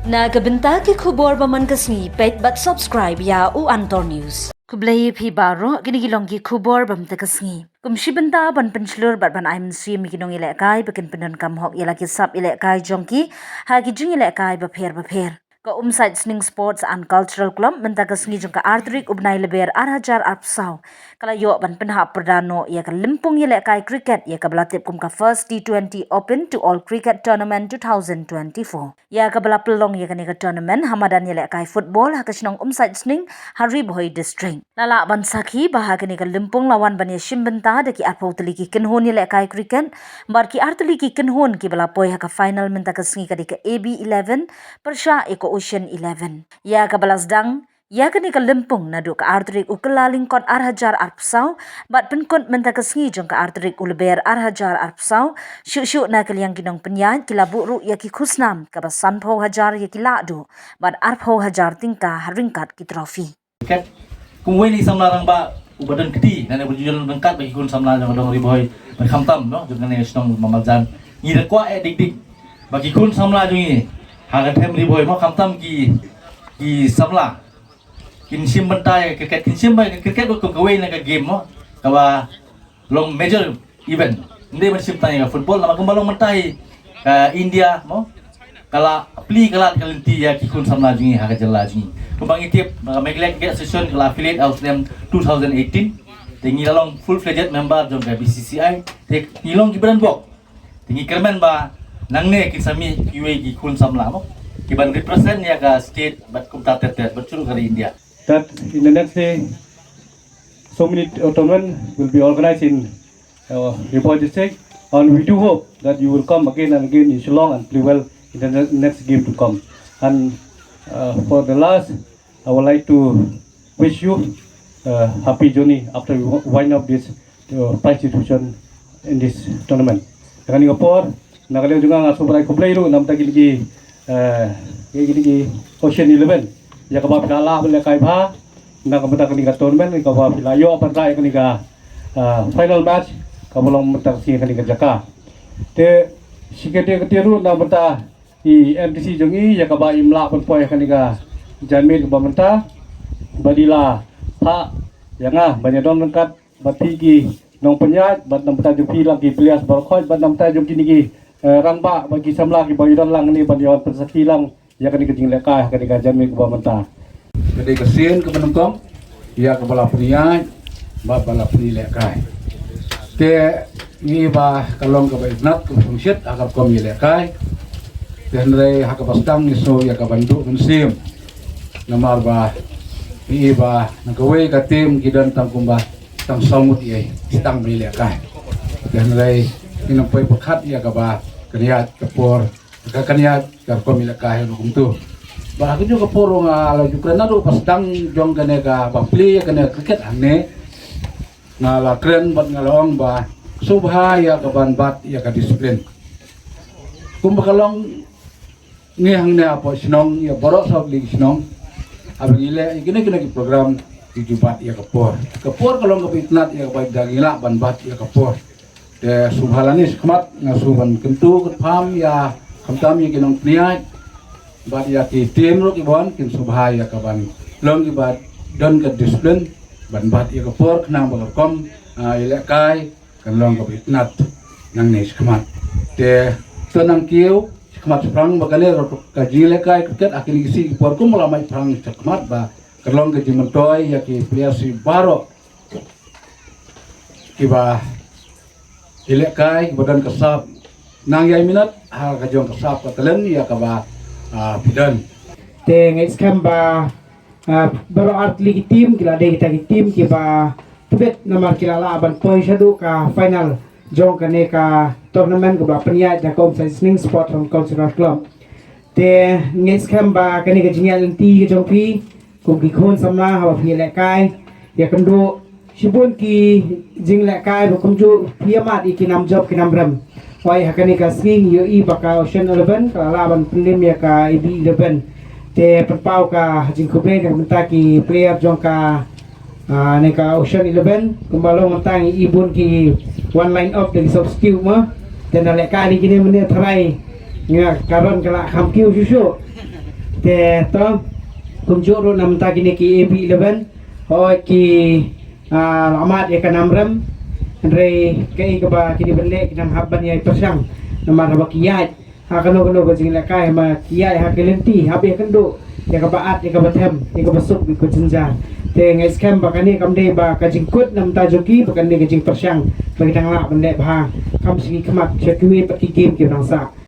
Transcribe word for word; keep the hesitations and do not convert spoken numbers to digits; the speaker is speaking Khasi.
Na ka bynta ki khubor ba man ka sngi, peit bad subscribe ïa u Antor News. Khublei phi baroh, kine ki long ki khubor ba mynta ka sngi. Kum shi bynta ban pynshlur bad ban ai mynsiem ïa ki nongïalehkai ba kin pyndonkam hok ïa la ki sap ïalehkai jong ki ha ki jingïalehkai bapher bapher. Ka Umsait Sning Sports and Cultural Club mynta ka sngi jong ka ar tarik u bnai Lber ar hajar arphew saw ka la ïoh ban pynhap pyrda noh ïa ka lympung ïalehkai cricket ïa kaba la tip kum ka First T twenty Open to All Cricket Tournament two thousand twenty-four, ïa kaba la pynlong ïa kane ka tournament ha madan ïalehkai football ha ka shnong Umsait Sning ha Ri Bhoi District. La lah ban sakhi ba ha kane ka lympung la wan ban ïashim bynta da ki arphew tylli ki kynhun ïalehkai cricket bad ki ar tylli ki kynhun kiba la poi ha ka final mynta ka sngi ka dei ka A B eleven pyrshah ïa ka Ocean eleven, ïa kaba la sdang ïa kane ka lympung naduh ka ar tarik u Kyllalyngkot ar hajar arphew saw bad pynkut mynta ka sngi jong ka ar tarik u Lber ar hajar arphew saw. Shuh shuh na ka liang ki nongpynïaid ki la buh ruh ïa ki khusnam kaba sanphew hajar ïa ki lahduh bad arphew hajar tyngka ha ryngkat ki trophy. Kat, kum uwei na ki samla rangbah uba don kti, nane uba ju don ryngkat bad ki khun samla jong ka dong Ri Bhoi, bad khamtam, no, jong kane ka shnong Mamarjan. Ngi da kwah eh dik dik ba ki khun samla jong ngi ha ka them Ri Bhoi, mo, khamtam ki, ki samla kin shim bynta ïa ka cricket, kin shim bynta ïa ka cricket ruh kum kawei na ka game, mo, kaba long major event. Ym dei ban shim tang ïa ka football, namar kumba long mynta hi ka India, mo, ka la plie ka lad ka lynti ïa ki khun samla jong ngi ha ka jylla jong ngi. Kumba ngi tip, uh, Meghalaya Cricket Association ka la affiliate ha u snem two thousand eighteen. Te ngi la long full fledged member jong ka B C C I. Te ngi long kiba don bok. Te ngi kyrmen ba nangne kin sa mih kiwei ki khun samla, mo, kiban represent ïa ka state bad kumta ter ter bad shuh ruh ka ri India. That in the next day, so many, uh, tournament will be organized in, uh, Ri Bhoi District, and we do hope that you will come again and again in Shillong and play well in the ne- next game to come. And, uh, for the last, I would like to wish you a happy journey after you wi- wind up this, uh, prize distribution in this tournament. Ïa kane ka por, na ka liang jong nga nga sngewbha ban ai khublei ruh na ka bynta kine ki, eh, kine ki Ocean eleven, ïa kaba phi la lah ban lehkai bha na ka bynta kane ka tournament, ïa kaba phi la ïoh ban rah ïa kane ka, eh, final match kaba long mynta ka sngi ha kane ka jaka. Te shi kyntien kyntien ruh na ka bynta i M D C jong ngi, ïa kaba im lah ban poi ha kane ka janmiet kaba mynta, bad i la phah ïa nga ban ïadon ryngkat bad phi ki nongpynïaid bad na ka bynta jong phi lang ki players baroh khoit bad na ka bynta jong kine ki, eh, rangbah bad ki samla kiba ïadon lang hangne ban ïa pynsakhi lang ïa kane ka jinglehkai ha kane ka janmiet kaba mynta. Ka dei ka sien kaba nyngkong ïa kaba la pynïaid bad ba la pynïalehkai. Te ngi ba ka long kaba itynnad kaba sngewsih ha ka rukom ïalehkai. Te hynrei ha kaba sdang ngi sngew ïa kaban duh mynsiem. Namar ba ngi ba na kawei ka tim ki don tang kumba tang saw ngut ïa sdang ba ïalehkai. Te hynrei ngi nang poi pyrkhat ïa kaba kan ïaid ka por, ka kan ïaid ka rukom ïalehkai ruh kumto. Ba ha kajuh ka por ruh nga la ju kren naduh ba sdang jong kane kaba plie kane ka cricket hangne. Nga la kren bad nga la ong ba sngewbha ïa kaban bat ïa ka disiplin. Kumba ka long ngi hangne hapoh shnong ïa baroh saw tylli ki shnong, haba ngi leh ïa kine kine ki program, ngi ju bat ïa ka por. Ka por ka long kaba itynnad ïa kaba ngi lah ban bat ïa ka por. Te sngewbha lane shakhmat nga shu ban kyntu kyrpad ïa khamtam ïa ki nongpynïaid bad ïa ki tim ruh kiba wan, kin sngewbha ïa kaban long kiba don ka disiplin ban bat ïa ka por khnang ba ka rukom, ah, ïalehkai kan long kaba itynnad nangne shakhmat. Te to nang kiew shakhmat shaphrang ba kane ruh ka jingïalehkai cricket ha kine ki sngi ki por kumba la mih shaphrang shakhmat ba kan long ka jingmyntoi ïa ki players baroh kiba ïalehkai, kiba don ka sap nang ïai minot ha ka jong ka sap ka talent ïa kaba, ah, phi don. Te nga ngeit skhem ba, ah, baroh ar tylli ki tim ki la dei kita ki tim kiba tbit namar ki la lah ban poi shaduh ka final jong kane ka tournament kaba la pynïaid da ka Umsait Sning Sport and Cultural Club. Te nga ngeit skhem ba kane ka jingïaid lynti ka jong phi kum ki khun samla haba phi ïalehkai, ïakynduh shibun ki jinglehkai ba kumjuh phi ïa mad ïa ki nam jop ki nam rem. Hooid, ha kane ka sngi ngi ïohi ba ka Ocean eleven ka la lah ban pynlim ïa ka A B eleven. Te pynpaw ka jingkhublei na ka bynta ki player jong ka, ah, ne ka Ocean eleven, kumba long mynta ngi i bun ki wan line up da ki substitute mo. Te na lehkai ïa kine mynne tharai nga ka run ka la kham kiew shuh shuh. Te to, kumjuh ruh na mynta kine ki A B eleven, hooid ki, ah, la mad ïa ka nam rem, hynrei kaei kaba kine ban leh, ki dang hap ban ïai pyrshang, namar haba ki ïaid ha kano kano ka jingïalehkai, ma ki ïaid ha ki lynti, hap ïakynduh ïa kaba at, ïa kaba them, ïa kaba suk, ïa kaba jynjar. Te nga ngeit skhem ba kane kam dei ba ka jingkut na mynta jong ki, ba kane ka jingpyrshang ba ki dang lah ban leh bha, kam sha ki khmat, sha kiwei pat ki game kiba dang sah.